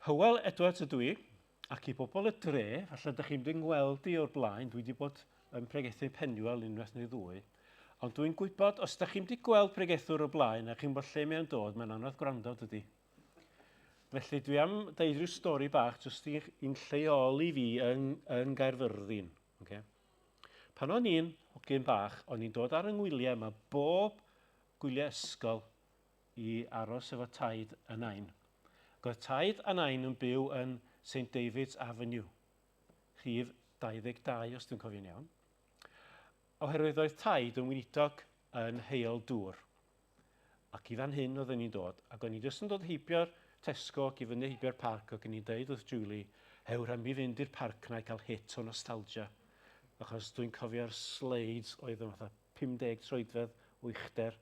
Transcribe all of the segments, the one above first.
Hywel Edwards ydw i, ac i bobl y dre, falle ydych chi'n mynd ngweld i o'r blaen, dwi wedi bod yn pregethu Penuel unwaith neu ddwy, ond dwi'n gwybod, os ydych chi'n wedi gweld pregethwr o'r blaen a chi'n gwybod lle mae'n dod, mae'n anodd gwrando, dydy. Felly dwi am deud rhyw stori bach jyst i'n lleoli fi yn, yn Gaerfyrddin. Okay? Pan o'n i'n hogyn bach, o'n i'n dod ar yng ngwyliau yma bob gwyliau ysgol i aros efo taid a nain. Ac oedd taid a nain yn byw yn St David's Avenue, rhif 22 os dwi'n cofio'n iawn. Oherwydd oedd taid yn weinidog yn Heol Dŵr. Ac i fan hyn oedden ni'n dod, ac o'n i jyst yn dod heibio'r Tesco ac i fyny heibio'r parc ac o'n i'n deud wrth Julie, hew, rhaid mi fynd i'r parc na i cael hit o nostalgia. Achos dwi'n cofio'r sleids oedd yn fatha 50 troedfedd o uchder,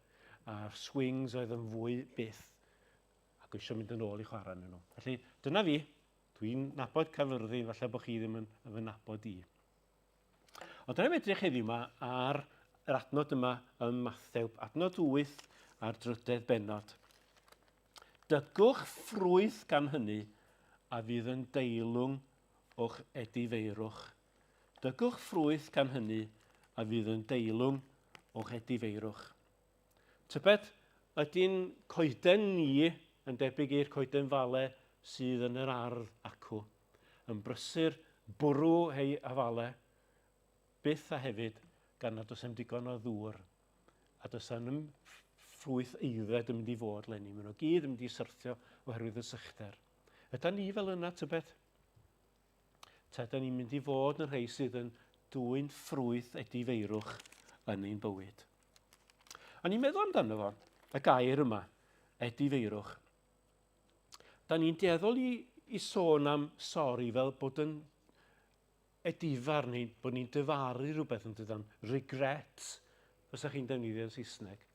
a'r swings oedd yn fwy byth, ac eisiau mynd yn ôl i chwarae yn nhw. Felly, dyna fi. Dwi'n nabod Caerfyrddin, falle bod chi ddim yn fy nabod i. Ond dyna edrych heddiw yma ar yr adnod yma ym Mathew, adnod 8 a'r drydedd bennod. Dygwch ffrwyth gan hynny a fydd yn deilwng o'ch edifeirwch. Dygwch ffrwyth gan hynny a fydd yn deilwng o'ch edifeirwch. Tybed, ydy'n coeden ni yn debyg i'r coeden fale sydd yn yr ardd acw, yn brysur bwrw ei afale, byth a hefyd gan nad oes am digon o ddŵr, a does am ffrwyth aeddfed yn mynd i fod lenni, maen nhw gyd yn mynd i syrthio oherwydd y sychder. Ydan ni fel yna, tybed? Ta ydan ni'n mynd i fod yn rhai sydd yn dwyn ffrwyth edifeirwch yn ein bywyd? A ni'n meddwl amdano fo, y gair yma, edifeirwch. Da ni'n dueddol i, i sôn am sori fel bod yn edifar neu bod ni'n dyfaru rhywbeth yn dydan, regret, fysa chi'n defnyddio yn Saesneg.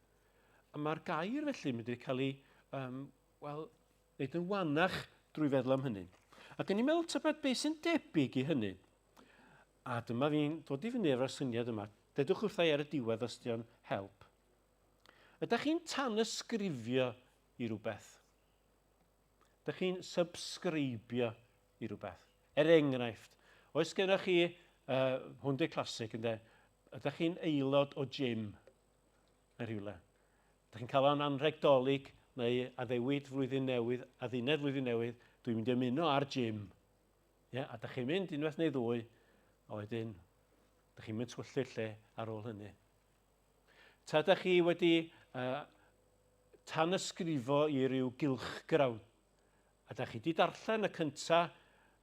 A mae'r gair felly yn mynd i cael ei, um, wel, Nid yn wanach drwy feddwl am hynny. Ac o'n i'n meddwl tybed beth sy'n debyg i hynny. A dyma fi'n dod i fyny efo'r syniad yma. Dedwch wrtha i ar y diwedd os di o'n help. Ydych chi'n tanysgrifio i rhywbeth? Ydych chi'n subscribio i rhywbeth? Er enghraifft, oes gennych chi, uh, hwn di'r classic ynde, ydych chi'n aelod o gym neu rhywle? Dych chi'n cael o'n anrheg Dolig neu addewid flwyddyn newydd, adduned flwyddyn newydd, dwi'n mynd i ymuno ar gym. Ie, a dych chi'n mynd unwaith neu ddwy, a wedyn dych chi'n mynd twyllu'r lle ar ôl hynny. Ta dych chi wedi uh, tanysgrifo i ryw gylchgrawn, A da chi di darllen y cynta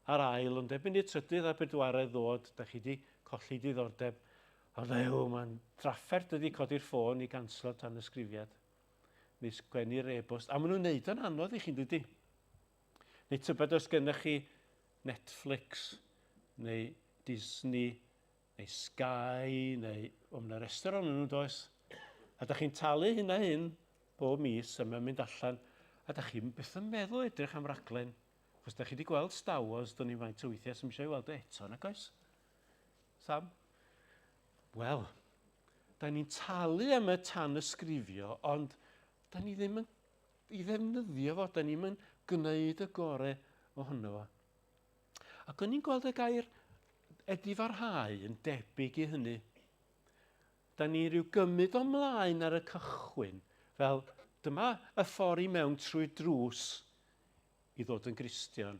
a'r ail, ond erbyn i'r trydydd a'r bedwaredd ddod, da chi di colli diddordeb. Ond ew, mae'n drafferth dydi codi'r ffôn i ganslo'r tanysgrifiad. Neu sgwennu'r e-bost. A maen nhw'n neud o'n anodd i chi, dydy? Neu tybed os gennych chi Netflix, neu Disney, neu Sky, neu... O, mae yna restr ohonyn nhw, does? A da chi'n talu hyn a hyn bob mis, a mae'n mynd allan, a da chi'n byth yn meddwl edrych am raglen. Chos da chi wedi gweld Star Wars, do'n i'n faint o weithiau, sy'n eisiau ei weld e eto, nag oes? Sam? Wel, da ni'n talu am y tan ysgrifio, ond da ni ddim yn i ddefnyddio fo, da ni'n yn gwneud y gore ohono fo. Ac o'n i'n gweld y gair edifarhau yn debyg i hynny. Da ni rhyw gymryd o mlaen ar y cychwyn, fel dyma y ffordd i mewn trwy drws i ddod yn Gristion.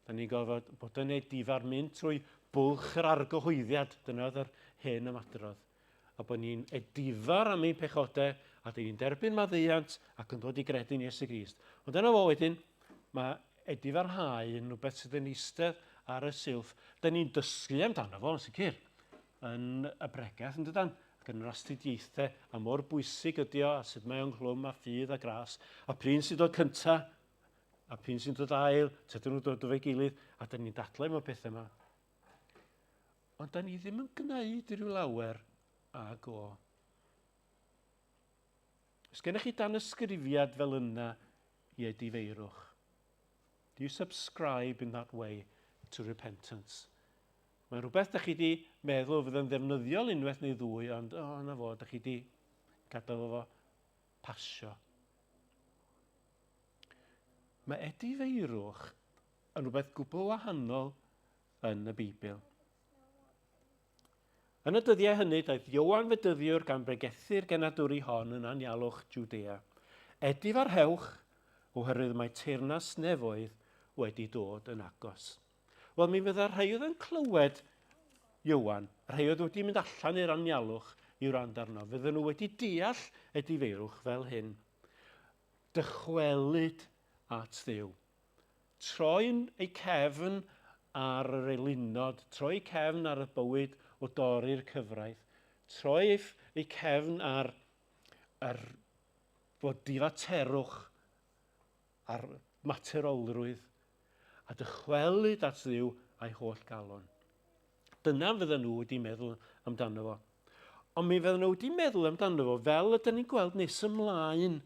Da ni'n gorfod bod yn edifar, mynd trwy bwlch yr argyhoeddiad, dyna oedd yr hen ymadrodd. A bod ni'n edifar am ein pechodau, a dyn ni'n derbyn maddeuant ac yn dod i gredu'n Iesu Grist. Ond dyna fo wedyn, mae edifarhau yn rhywbeth sydd yn eistedd ar y silff. Da ni'n dysgu amdano fo, yn sicr, yn y bregeth, yn dydan? Ac yn yr astudiaethau, a mor bwysig ydi o, a sut mae o'n nghlwm a ffydd a gras, a p'run sy'n dod cynta, a p'run sy'n dod ail, tydyn nhw'n dod efo'i gilydd, a da ni'n dadlau mewn pethau yma. Ond da ni ddim yn gwneud rhyw lawer ag o. Os gennych chi danysgrifiad fel yna i edifeirwch, do you subscribe in that way to repentance? Mae'n rhywbeth da chi di meddwl fydd yn ddefnyddiol unwaith neu ddwy, ond o, oh, na fo, da chi di gadael fo pasio. Mae edifeirwch yn rhywbeth gwbl wahanol yn y Beibl. Yn y dyddiau hynny, daeth Ioan Fedyddiwr gan bregethu'r genadwri hon yn anialwch Jwdea. Edifarhewch, oherwydd mae teyrnas nefoedd wedi dod yn agos. Wel, mi fydda rhai oedd yn clywed Ioan, rhai oedd wedi mynd allan i'r anialwch i wrando arno, fydden nhw wedi deall edifeirwch fel hyn. Dychwelyd at Dduw. Troi'n eu cefn ar yr eilunod, troi eu cefn ar y bywyd o dorri'r cyfraith, troi eu, eu cefn ar yr bod difaterwch a'r materolrwydd, a dychwelyd at Dduw a'i holl galon. Dyna fydden nhw wedi meddwl amdano fo. Ond mi fydden nhw wedi meddwl amdano fo fel ydyn ni'n gweld nes ymlaen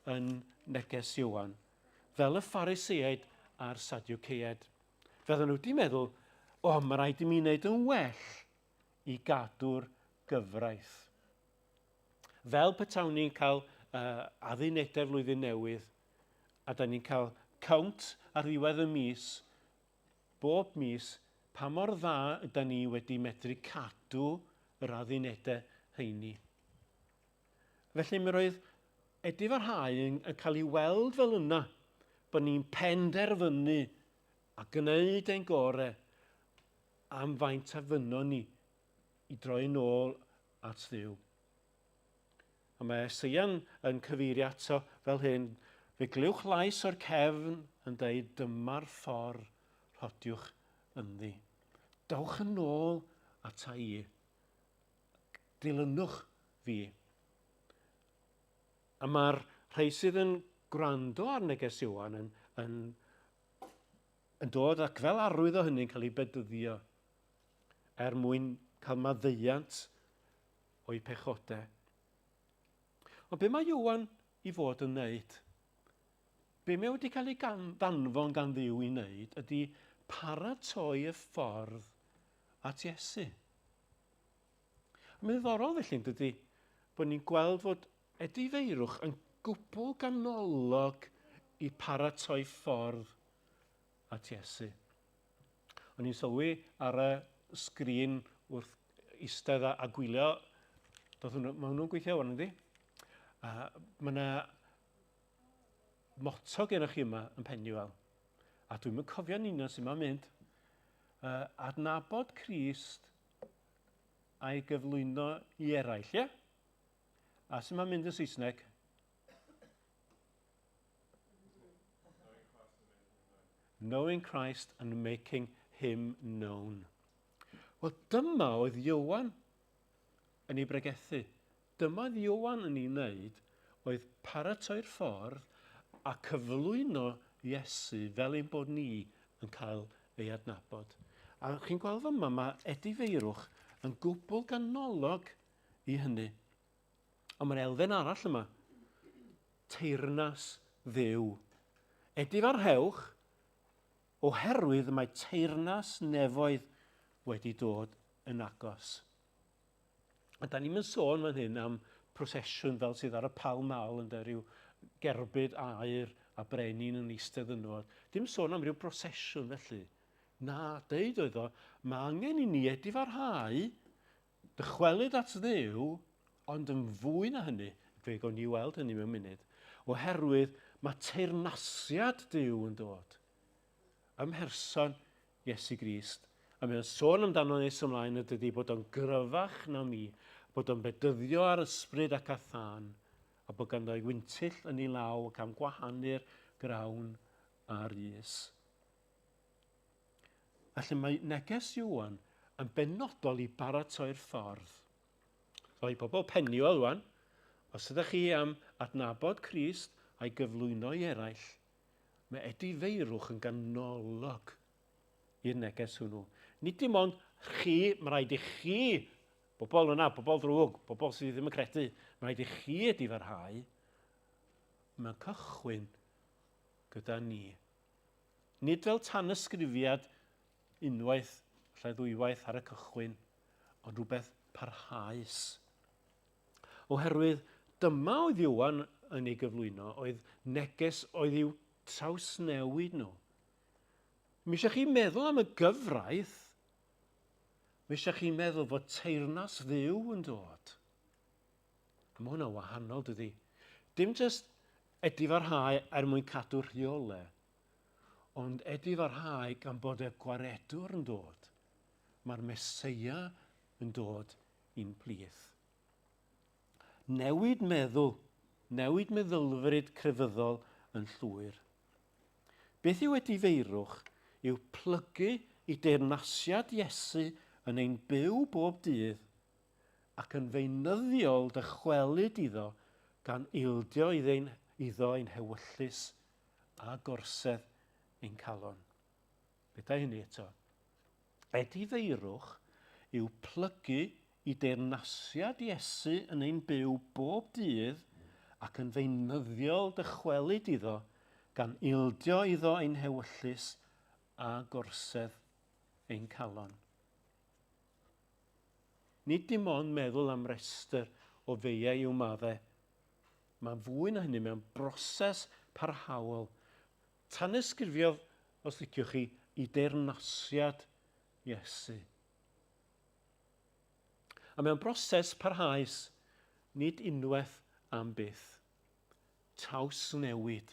yn neges Ioan, fel y Phariseaid a'r Sadwceaid. Fydden nhw wedi meddwl, o, oh, mae rhaid i mi wneud yn well i gadw'r gyfraith. Fel petawn ni'n cael addunedau flwyddyn newydd, a da ni'n cael cownt ar ddiwedd y mis, bob mis, pa mor dda yda ni wedi medru cadw yr addunedau rheini. Felly mi roedd edifarhau yn, yn cael ei weld fel yna, bod ni'n penderfynu a gwneud ein gore am faint a fynnon ni i droi nôl at Dduw. A mae Eseia'n yn cyfeirio ato fel hyn, fe glywch lais o'r cefn yn dweud dyma'r ffordd rhodiwch ynddi. Dowch yn ôl ata i. Dilynwch fi. A mae'r rhai sydd yn gwrando ar neges Ioan yn, yn, yn dod ac fel arwydd o hynny'n cael ei bedyddio er mwyn cael maddeuant o'i pechodau. Ond be mae Ioan i fod yn wneud? Be mae wedi cael ei ddanfon gan Dduw i wneud ydy paratoi y ffordd at Iesu. Mae'n ddiddorol felly, yn dydy, bod ni'n gweld fod edifeirwch yn gwbl ganolog i paratoi ffordd at Iesu. O'n i'n sylwi ar y sgrin wrth eistedd a, a gwylio, doedd hwnnw, mae hwnnw'n gweithio wan, yndi? A mae yna motto gennych chi yma yn Penuel, a dwi'n mynd cofio'n union sy'n mae'n mynd. Uh, adnabod Crist a'i gyflwyno i eraill, ie? A sut mae'n mynd yn Saesneg? Knowing Christ and making him known. Wel, dyma oedd Iowan yn ei bregethu. Dyma oedd Iowan yn ei wneud, oedd paratoi'r ffordd a cyflwyno Iesu fel ein bod ni yn cael ei adnabod. A chi'n gweld fama, mae edifeirwch yn gwbl ganolog i hynny. Ond mae'r elfen arall yma, teyrnas Dduw. Edifarhewch, oherwydd mae teyrnas nefoedd wedi dod yn agos. A da ni'n mynd sôn fan hyn am prosesiwn fel sydd ar y Pall Mall yn rhyw gerbyd aur a brenin yn eistedd yno. Dim sôn am ryw brosesiwn felly. Na, deud oedd o, mae angen i ni edifarhau, dychwelyd at Dduw, ond yn fwy na hynny, fe gawn ni weld hynny mewn munud, oherwydd mae teyrnasiad Duw yn dod ym mherson Iesu Grist. A mae o'n sôn amdano nes ymlaen y dydy bod o'n gryfach na mi, bod o'n bedyddio ar ysbryd ac â thân, a bod ganddo ei wyntyll yn ei law ac am gwahanu'r grawn a'r us. Felly mae neges Ioan yn benodol i baratoi'r ffordd. So i bobl Peniel rwan, os ydych chi am adnabod Crist a'i gyflwyno i eraill, mae edifeirwch yn ganolog i'r neges hwnnw. Nid dim ond chi, mae rhaid i chi, bobl yna, bobl ddrwg, bobl sydd ddim yn credu, mae rhaid i chi edifarhau. Mae'n cychwyn gyda ni. Nid fel tanysgrifiad unwaith, falle ddwywaith ar y cychwyn, ond rhywbeth parhaus. Oherwydd dyma oedd Ioan yn ei gyflwyno, oedd neges oedd i'w trawsnewid nhw. Mi eisiau chi meddwl am y gyfraith. Mi eisiau chi meddwl fod teyrnas Dduw yn dod. A mae hwnna'n wahanol, dydy. Dim jyst edifarhau er mwyn cadw rheolau, ond edifarhau gan bod y gwaredwr yn dod. Mae'r Meseia yn dod i'n plith. Newid meddwl, newid meddylfryd crefyddol yn llwyr. Beth yw edifeirwch yw plygu i deyrnasiad Iesu yn ein byw bob dydd ac yn feunyddiol dychwelyd iddo gan ildio iddo ein hewyllys a gorsedd ein calon. Bethau hynny eto. Edifeirwch yw plygu i deyrnasiad Iesu yn ein byw bob dydd ac yn feunyddiol dychwelyd iddo gan ildio iddo ein hewyllys a gorsedd ein calon. Nid dim ond meddwl am restr o feiau i'w maddau. Mae'n fwy na hynny, mae'n broses parhaol. Tanysgrifiodd, os liciwch chi, i deyrnasiad Iesu. A mewn broses parhaus, nid unwaith am byth. Trawsnewid.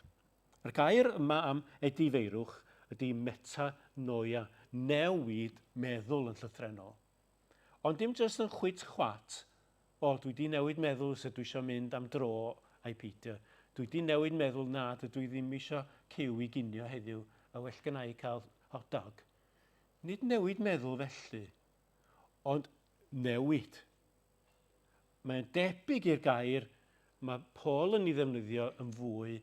Mae'r gair yma am edifeirwch ydy metanoia, newid meddwl yn llythrennol. Ond dim jyst yn chwit chwat, o, dwi di newid meddwl sut dwi eisiau mynd am dro ai peidio. Dwi di newid meddwl na, dydw i ddim eisiau cyw i ginio heddiw, a well gynna i cael hot dog. Nid newid meddwl felly, ond newid. Mae'n debyg i'r gair mae Paul yn ei ddefnyddio yn fwy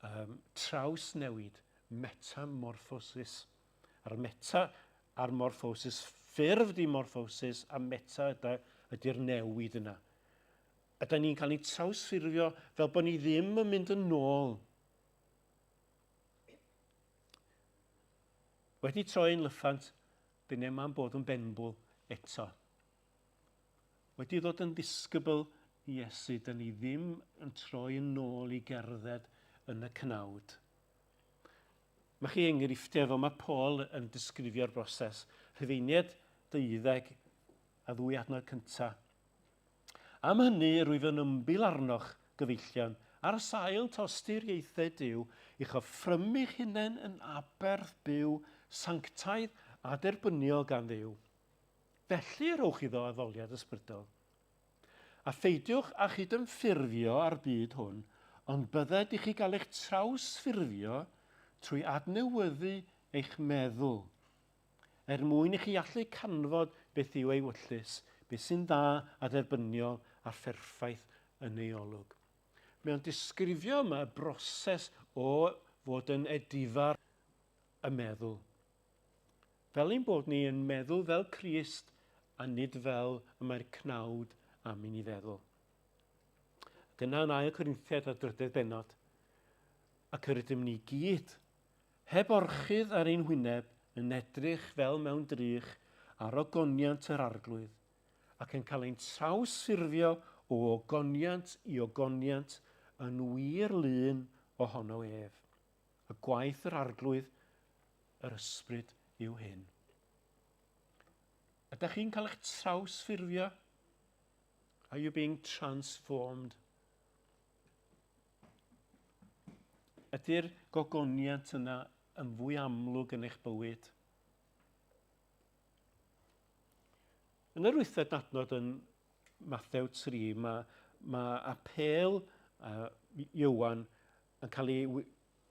um, trawsnewid, metamorphosis. A'r meta a'r morphosis, ffurf di morphosis a meta yda, ydy'r newid yna. Yda ni'n cael ei trawsffurfio fel bod ni ddim yn mynd yn ôl. Wedi troi'n lyffant, dyn ni yma'n bod yn benbwl eto. Wedi ddod yn ddisgybl i Iesu, dyn ni ddim yn troi yn ôl i gerdded yn y cnawd. Mae chi enghreifftiau fel mae Paul yn disgrifio'r broses. Rhufeiniaid deuddeg a ddwy adnod cyntaf. Am hynny, rwyf yn ymbil arnoch, gyfeillion, ar sail tosturiaethau Duw, i'ch offrymu'ch hunain yn aberth byw, sanctaidd a derbyniol gan Dduw. Felly rhowch iddo addoliad ysbrydol. A pheidiwch â chydymffurfio â'r byd hwn, ond bydded i chi gael eich trawsffurfio trwy adnewyddu eich meddwl, er mwyn i chi allu canfod beth yw ei wyllys, beth sy'n dda a derbyniol a pherffaith yn ei olwg. Mae o'n disgrifio yma y broses o fod yn edifar y meddwl. Fel ein bod ni yn meddwl fel Crist a nid fel y mae'r cnawd am i ni feddwl. Ac yna yn ail Corinthiaid a'r drydedd bennod, ac yr ydym ni gyd, heb orchudd ar ein hwyneb, yn edrych fel mewn drych ar ogoniant yr Arglwydd, ac yn cael ein trawsffurfio o ogoniant i ogoniant yn wir lun ohono ef. A gwaith yr Arglwydd yr ysbryd yw hyn. Ydych chi'n cael eich trawsffurfio? Are you being transformed? Ydy'r gogoniant yna yn fwy amlwg yn eich bywyd? Yn yr wythfed adnod yn Mathew 3, mae, mae apêl Iowan yn cael ei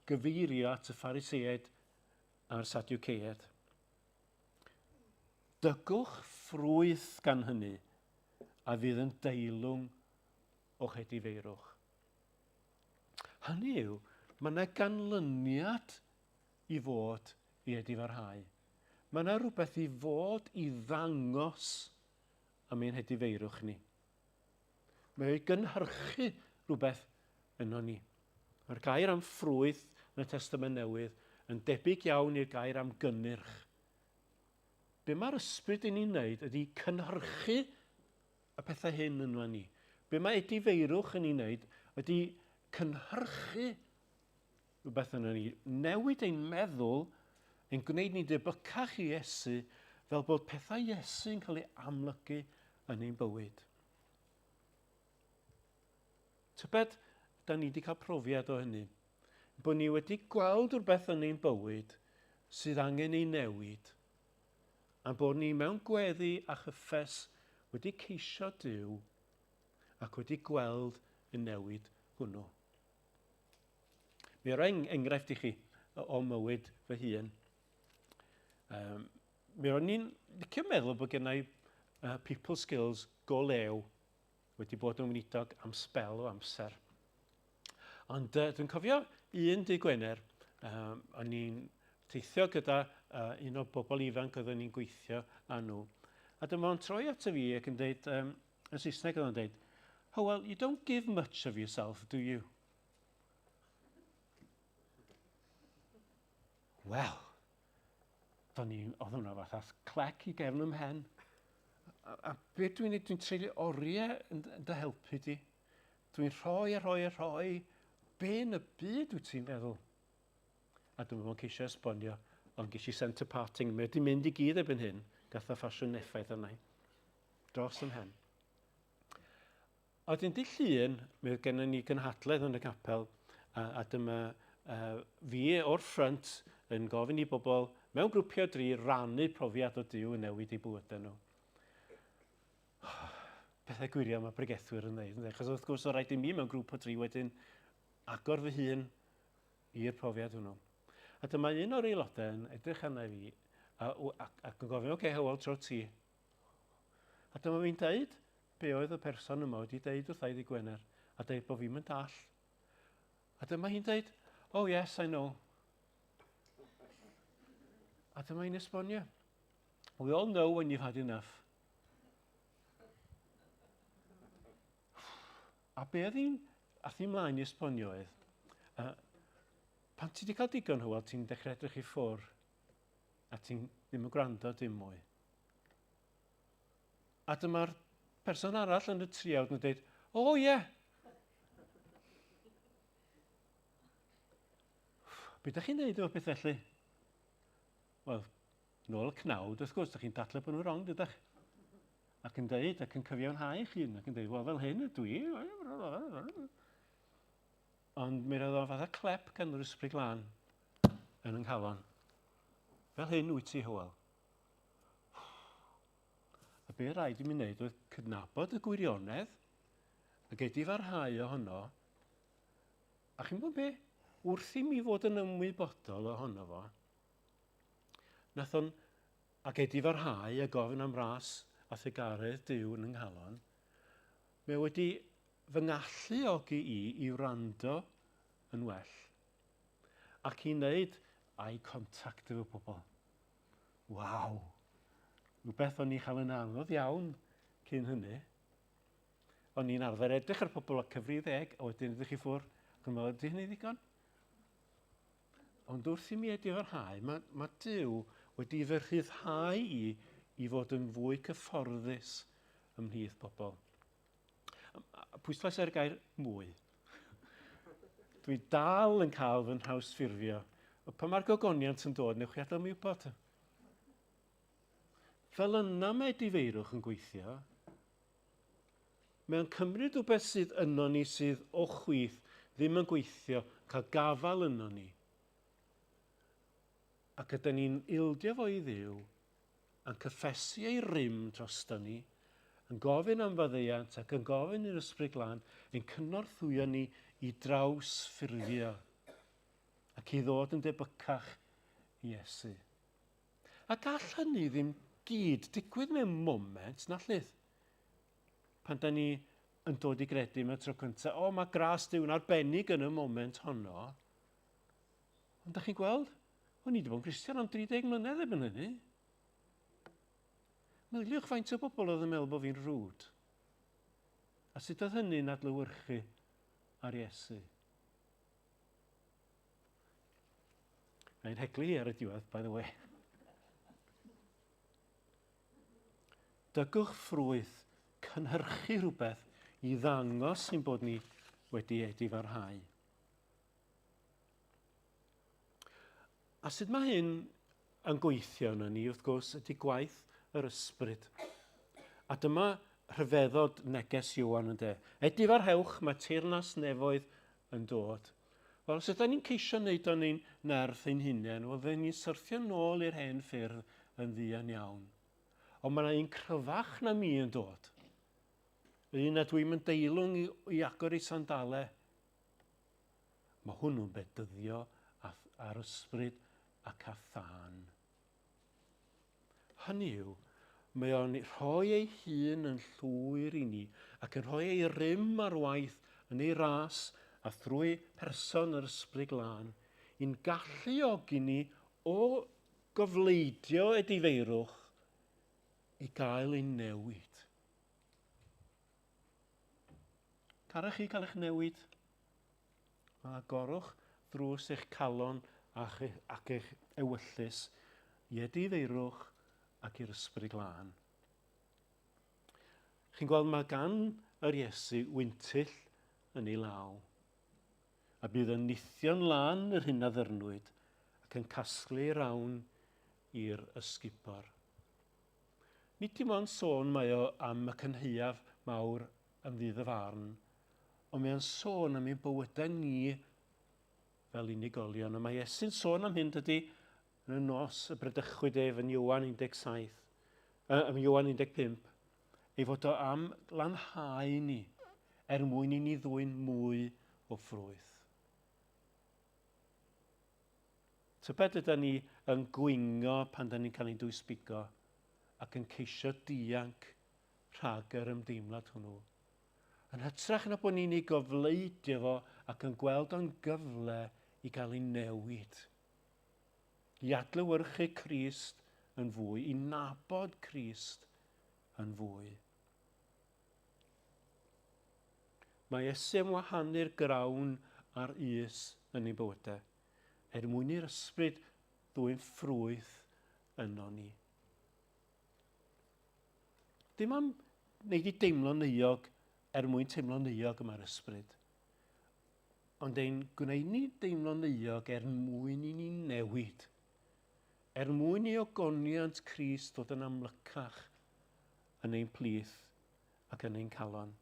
gyfeirio at y Phariseaid a'r Sadwceaid. Dygwch ffrwyth gan hynny a fydd yn deilwng o'ch edifeirwch. Hynny yw, mae yna ganlyniad i fod i edifarhau. Mae yna rhywbeth i fod i ddangos am ein hedifeirwch ni. Mae o'i gynhyrchu rhywbeth yno ni. Mae'r gair am ffrwyth yn y Testament Newydd yn debyg iawn i'r gair am gynnyrch. Be mae'r ysbryd yn ei wneud ydy cynhyrchu y pethau hyn yno ni. Be mae edifeirwch yn ei wneud ydy cynhyrchu rhywbeth yno ni. Newid ein meddwl, Yn gwneud ni'n debycach i Iesu fel bod pethau Iesu yn cael ei amlygu yn ein bywyd. Tybed, da ni wedi cael profiad o hynny. Bod ni wedi gweld rhywbeth yn ein bywyd sydd angen ei newid, a bod ni mewn gweddi a chyffes wedi ceisio Duw ac wedi gweld y newid hwnnw. Mi roi enghraifft i chi o mywyd fy hun. Um, mi ro'n i'n licio meddwl bod gennau people skills go lew wedi bod yn weinidog am sbel o amser. Ond uh, dwi'n cofio un dy Gwener, um, o'n i'n teithio gyda uh, un o'r bobl ifanc oeddwn ni'n gweithio â nhw. A dyma o'n troi ato fi ac yn dweud, um, yn Saesneg oedd o'n dweud, oh well, you don't give much of yourself, do you? Wel, do'n i, oedd hwnna fatha clec i gefn ym mhen. A, a beth dwi'n neud, dwi'n treulio oriau yn, yn dy helpu di. Dwi'n rhoi a rhoi a rhoi. Be yn y byd wyt ti'n feddwl? A dwi'n meddwl ceisio esbonio, ond ges i centre parting. Mae wedi mynd i gyd erbyn hyn. Gath o ffasiwn effaith arna i. Dros ym mhen. A wedyn dydd Llun, mi oedd gennym ni gynhadledd yn y capel, a, a dyma uh, fi o'r ffrynt yn gofyn i bobl mewn grwpiau dri rannu profiad o Duw yn newid eu bywydau nhw. Pethau gwirion mae pregethwyr yn dweud, achos wrth gwrs o rhaid i mi mewn grŵp o dri wedyn agor fy hun i'r profiad hwnnw. A dyma un o'r aelodau yn edrych arna fi a, ac, ac yn gofyn, oce, okay, Hywel, tro ti. A dyma fi'n deud be oedd y person yma wedi deud wrtha i ddi Gwener, a deud bod fi'n mynd dall. A dyma hi'n deud, oh yes, I know. A dyma hi'n esbonio. We all know when you've had enough. A be oedd hi'n, ath hi mlaen i esbonio oedd, uh, pan ti wedi cael digon Hywel, ti'n dechrau edrych i ffwr, a ti'n ddim yn gwrando dim mwy. A dyma'r person arall yn y triawd yn dweud, o oh, ie. Yeah. Be ydych chi'n neud efo beth felly? Wel, nôl y cnawd, wrth gwrs, ydych chi'n dadlau bod nhw'n wrong, dydych? Ac yn dweud, ac yn cyfiawnhau eich hun, ac yn dweud, wel, fel hyn ydw i. Ond mi roedd o'n fatha clep gan yr ysbryd glân yn yng nghalon. Fel hyn wyt ti, Hywel. A be rhaid i mi wneud oedd cydnabod y gwirionedd ac edifarhau ohono. A chi'n gwybod be? Wrth i mi fod yn ymwybodol ohono fo, nath o'n ac edifarhau a gofyn am ras a thugaredd Duw yn yng nghalon, mae wedi fy ngalluogi i i wrando yn well ac i wneud eye contact efo pobl. Waw! Rhywbeth o'n i'n chael yn anodd iawn cyn hynny. O'n i'n arfer edrych ar pobl a cyfri ddeg, a wedyn edrych i ffwrdd, ac yn meddwl, ydy hynny ddigon? Ond wrth i mi edifarhau, mae, mae Duw wedi fy rhyddhau i i fod yn fwy cyfforddus ymhlith pobl. Pwyslais ar y gair mwy. Dwi dal yn cael fy nhrawsffurfio. Pan mae'r gogoniant yn dod, newch chi adael mi wybod. Fel yna mae difeirwch yn gweithio. Mae'n cymryd rhywbeth sydd yno ni sydd o chwith ddim yn gweithio, cael gafael yno ni. Ac ydyn ni'n ildio fo i Dduw, yn cyffesu ei rym droston ni, yn gofyn am faddeuant ac yn gofyn i'r Ysbryd Glân ein cynorthwyo ni i drawsffurfio ac i ddod yn debycach i Iesu. A gall hynny ddim gyd digwydd mewn moment, na llyth. Pan da ni yn dod i gredu mewn tro cyntaf, o, mae gras Duw'n arbennig yn y moment honno. Ond da chi'n gweld, o'n i wedi bod yn Gristion am 30 mlynedd erbyn hynny. Meddyliwch faint o bobl oedd yn meddwl bod fi'n rwd. A sut oedd hynny'n adlewyrchu ar Iesu? Mae'n heglu hi ar y diwedd, by the way. Dygwch ffrwyth, cynhyrchu rhywbeth i ddangos ein bod ni wedi edifarhau. A sut mae hyn yn gweithio yna ni, wrth gwrs, ydy gwaith yr ysbryd. A dyma rhyfeddod neges Ioan ynde. Edifarhewch, mae teyrnas nefoedd yn dod. Wel, os ydyn ni'n ceisio wneud o'n ein nerth ein hunain, wel, fe ni'n syrthio nôl i'r hen ffyrdd yn fuan iawn. Ond mae yna un cryfach na mi yn dod. Un na dwi'n mynd deilwng i, i agor ei sandale. Mae hwnnw'n bedyddio ar ysbryd ac â thân. Hynny yw, mae o'n rhoi ei hun yn llwyr i ni ac yn rhoi ei rym ar waith yn ei ras a thrwy person yr Ysbryd Glân i'n galluogi ni o gofleidio edifeirwch i gael ein newid. Carech chi cael eich newid? Wel, agorwch ddrws eich calon a'ch, ac eich ewyllys i edifeirwch ac i'r Ysbryd Glân. Chi'n gweld mae gan yr Iesu wyntyll yn ei law, a bydd yn nithio'n lân yr hyn a ddyrnwyd ac yn casglu ei rawn i'r ysgubor. Nid dim ond sôn mae o am y cynhaeaf mawr yn ddydd y farn, ond mae o'n sôn am ein bywydau ni fel unigolion. A mae Iesu'n sôn am hyn, dydy, yn y nos y bradychwyd ef yn Ioan 17, yn Ioan 15, ei fod o am lanhau ni er mwyn i ni ddwyn mwy o ffrwyth. Tybed ydy ni yn gwingo pan da ni'n cael ein dwysbigo ac yn ceisio dianc rhag yr ymdeimlad hwnnw. Yn hytrach na bod ni'n ei gofleidio fo ac yn gweld o'n gyfle i gael ei newid. I adlewyrchu Crist yn fwy, i nabod Crist yn fwy. Mae Iesu am wahanu'r grawn a'r us yn ein bywydau, er mwyn i'r ysbryd ddwyn ffrwyth yno ni. Dim am wneud i deimlo'n euog er mwyn teimlo'n euog y mae'r ysbryd, ond ein gwneud ni deimlo'n euog er mwyn i ni newid, er mwyn i ogoniant Crist ddod yn amlycach yn ein plith ac yn ein calon,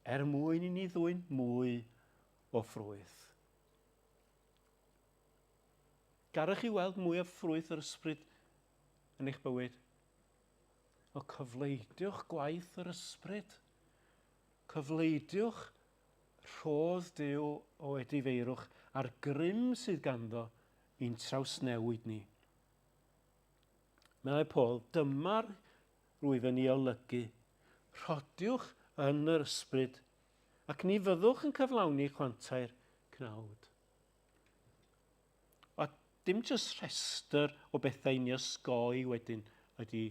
er mwyn i ni ddwyn mwy o ffrwyth. Garech chi weld mwy o ffrwyth yr ysbryd yn eich bywyd? O, cyfleidiwch gwaith yr ysbryd. Cyfleidiwch rhodd Duw o edifeirwch a'r grym sydd ganddo i'n trawsnewid ni. Meddai Paul, dyma'r rwyf yn ei olygu. Rhodiwch yn yr ysbryd, ac ni fyddwch yn cyflawni chwantau'r cnawd. A dim jyst rhestr o bethau i ni osgoi wedyn ydy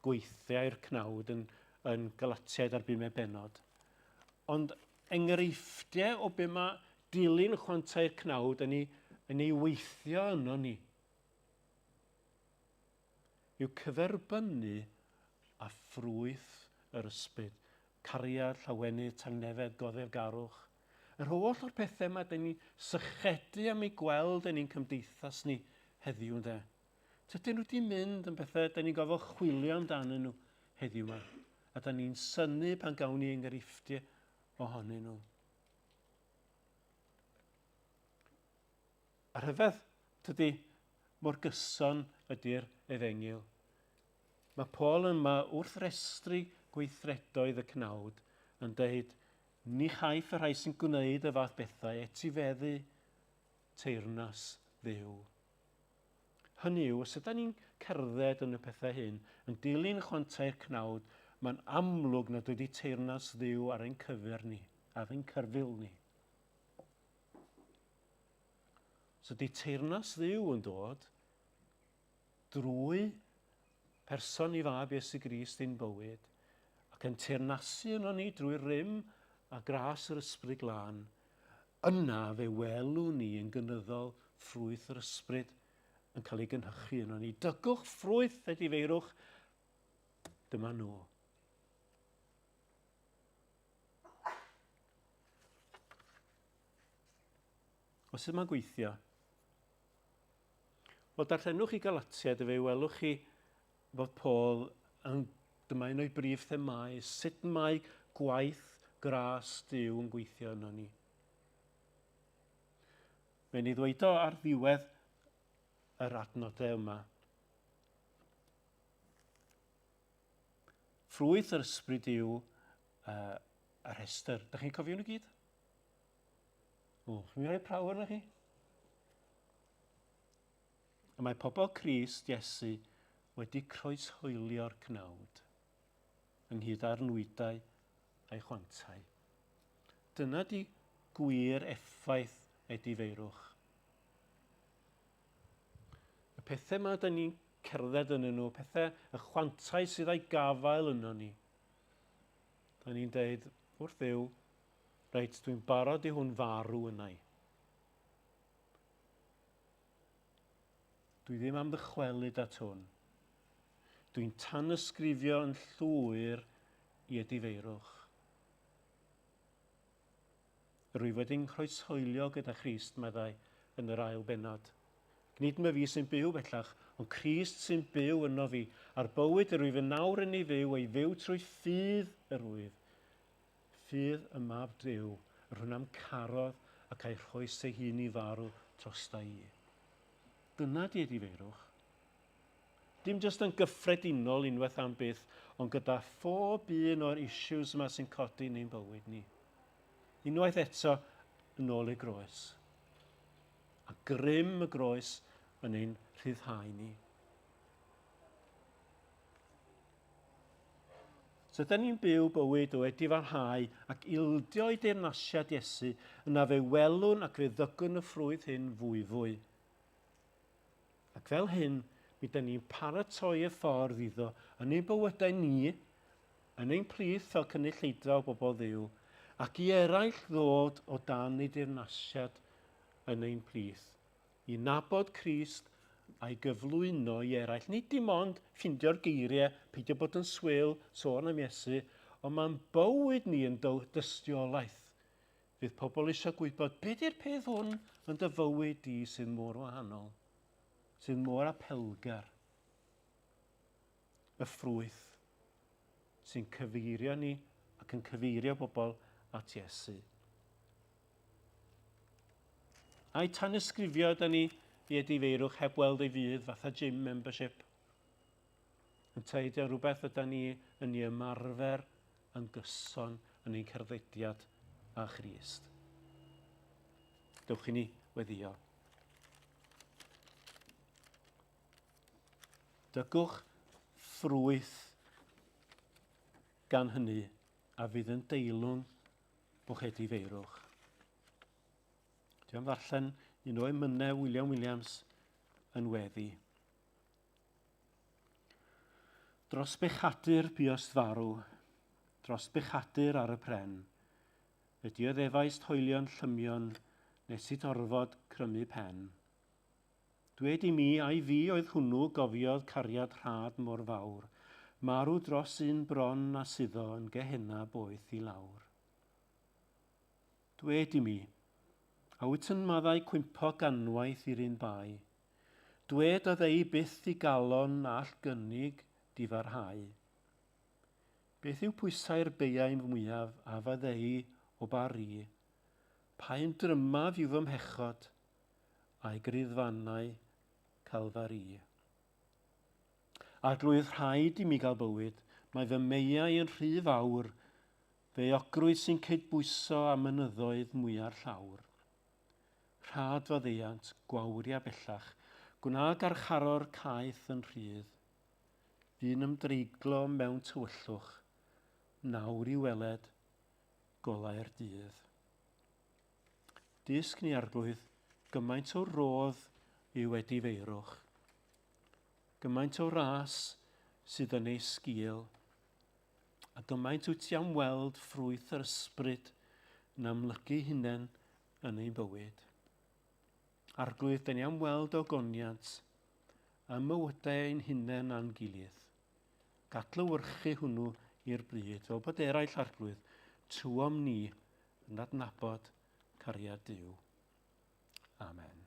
gweithiau'r cnawd yn, yn Galatiaid ar bumed bennod. Ond enghreifftiau o be mae dilyn chwantau'r cnawd yn ei, yn ei weithio yno ni yw cyferbynnu â ffrwyth yr ysbryd, cariad, llawenydd, tangnefedd, goddefgarwch, Yr holl o'r pethau yma, dyn ni'n sychedu am eu gweld yn ein cymdeithas ni heddiw, ynde. Tydyn nhw wedi mynd yn bethau, dyn ni'n gofod chwilio amdanyn nhw heddiw yma. A dyn ni'n synnu pan gawn ni enghreifftiau ohonyn nhw. A rhyfedd, tydi, mor gyson ydy'r efengyl. Mae Paul yma wrth restru gweithredoedd y cnawd yn deud, Ni chaiff y rhai sy'n gwneud y fath bethau etifeddu teyrnas Dduw. Hynny yw, os ydy ni'n cerdded yn y pethau hyn, yn dilyn chwantau'r cnawd, mae'n amlwg nad ydy teyrnas Dduw ar ein cyfer ni, ar ein cyrfil ni. Os ydy teyrnas Dduw yn dod drwy person i fab Iesu Grist ein bywyd, ac yn teyrnasu yno ni drwy rym a gras yr Ysbryd Glân, yna fe welwn ni yn gynyddol ffrwyth yr Ysbryd yn cael ei gynhychu yno ni. Dygwch ffrwyth edifeirwch, dyma nhw. O sut mae'n gweithio? Wel, darllenwch i Galatiaid a fe welwch chi fod Paul yn, dyma un o'i brif themâu, sut mae gwaith gras Duw yn gweithio yno ni. Mae'n ei ddweud o ar ddiwedd yr adnodau yma. Ffrwyth yr ysbryd yw y rhestr. Dych chi'n cofio nhw gyd? O, chi'n rhoi prawf arno chi? A mae pobl Crist Iesu wedi croeshoelio'r cnawd, ynghyd â'r nwydau a'i chwantau. Dyna di gwir effaith edifeirwch. Y pethau yma da ni'n cerdded yn nhw, pethau, y chwantau sydd â'i gafael yno ni. Da ni'n deud wrth Dduw, reit, dwi'n barod i hwn farw yna i. Dwi ddim am ddychwelyd at hwn. Dwi'n tanysgrifio yn llwyr i edifeirwch. Rwyf wedi nghroeshoelio gyda Christ, meddai yn yr ail bennod. Nid my fi sy'n byw bellach, ond Crist sy'n byw yno fi, a'r bywyd yr wyf yn nawr yn ei fyw, ei fyw trwy ffydd yr wyf. Ffydd y Mab Duw, yr hwn a'm carodd ac a'i rhoes ei hun i farw drosta i. Dyna di edifeirwch. Dim jyst yn gyffredinol unwaith am byth, ond gyda phob un o'r issues yma sy'n codi yn ein bywyd ni. Unwaith eto, yn ôl y groes. A grym y groes yn ein rhyddhau ni. So ydyn ni'n byw bywyd o edifarhau ac ildio i deyrnasiad Iesu, yna fe welwn ac fe ddygwn y ffrwyth hyn fwyfwy. Ac fel hyn, mi dyn ni'n paratoi y ffordd iddo yn ein bywydau ni, yn ein plith fel cynulleidfa o bobl Dduw, ac i eraill ddod o dan ei deyrnasiad yn ein plith. I nabod Crist a'i gyflwyno i eraill. Nid dim ond ffindio'r geiriau, peidio bod yn swil, sôn am Iesu, ond mae'n bywyd ni yn dystiolaeth. Fydd pobl eisiau gwybod, be di'r peth hwn yn dy fywyd di sydd mor wahanol, sydd mor apelgar? Y ffrwyth sy'n cyfeirio ni ac yn cyfeirio bobl at Iesu. Ai tanysgrifio yda ni i edifeirwch heb weld ei fydd fatha gym membership? Ynteu ydy o rhywbeth yda ni yn ei ymarfer yn gyson yn ein cerddediad â Christ? Dewch i ni weddio. Dygwch ffrwyth gan hynny a fydd yn deilwng o'ch edifeirwch. Dwi am ddarllen un o emynau William Williams yn weddi. Dros bechadur buost farw, dros bechadur ar y pren, y dioddefaist hoelion llymion nes it orfod crymu pen. Dwed i mi, ai fi oedd hwnnw gofiodd cariad rhad mor fawr, marw dros un bron a suddo yn Gehenna boeth i lawr? Dwed i mi, a wyt yn maddau cwympo ganwaith i'r un bai? Dwed a ddei byth i galon na all gynnig difarhau. Beth yw pwysau'r beiau mwyaf a faddei o ba ri? Pa un drymaf yw fy mhechod, a'i griddfannau Calfari? Arglwydd, rhaid i mi gael bywyd, mae fy meiau yn rhy fawr, Fe euogrwydd sy'n cydbwyso â mynyddoedd mwya'r llawr. Rhad faddeuant, gwawria bellach, gwna garcharor caeth yn rhydd. Fu'n ymdreiglo mewn tywyllwch, nawr i weled golau'r dydd. Dysg ni, Arglwydd, gymaint o rodd yw edifeirwch, gymaint o ras sydd yn ei sgil, A gymaint wyt ti am weld ffrwyth yr ysbryd yn amlygu hunain yn ein bywyd. Arglwydd, da ni am weld ogoniant ym mywydau ein hunain a'n gilydd. Gadlywyrchu hwnnw i'r bryd, fel bod eraill, Arglwydd, trwom ni yn adnabod cariad Duw. Amen.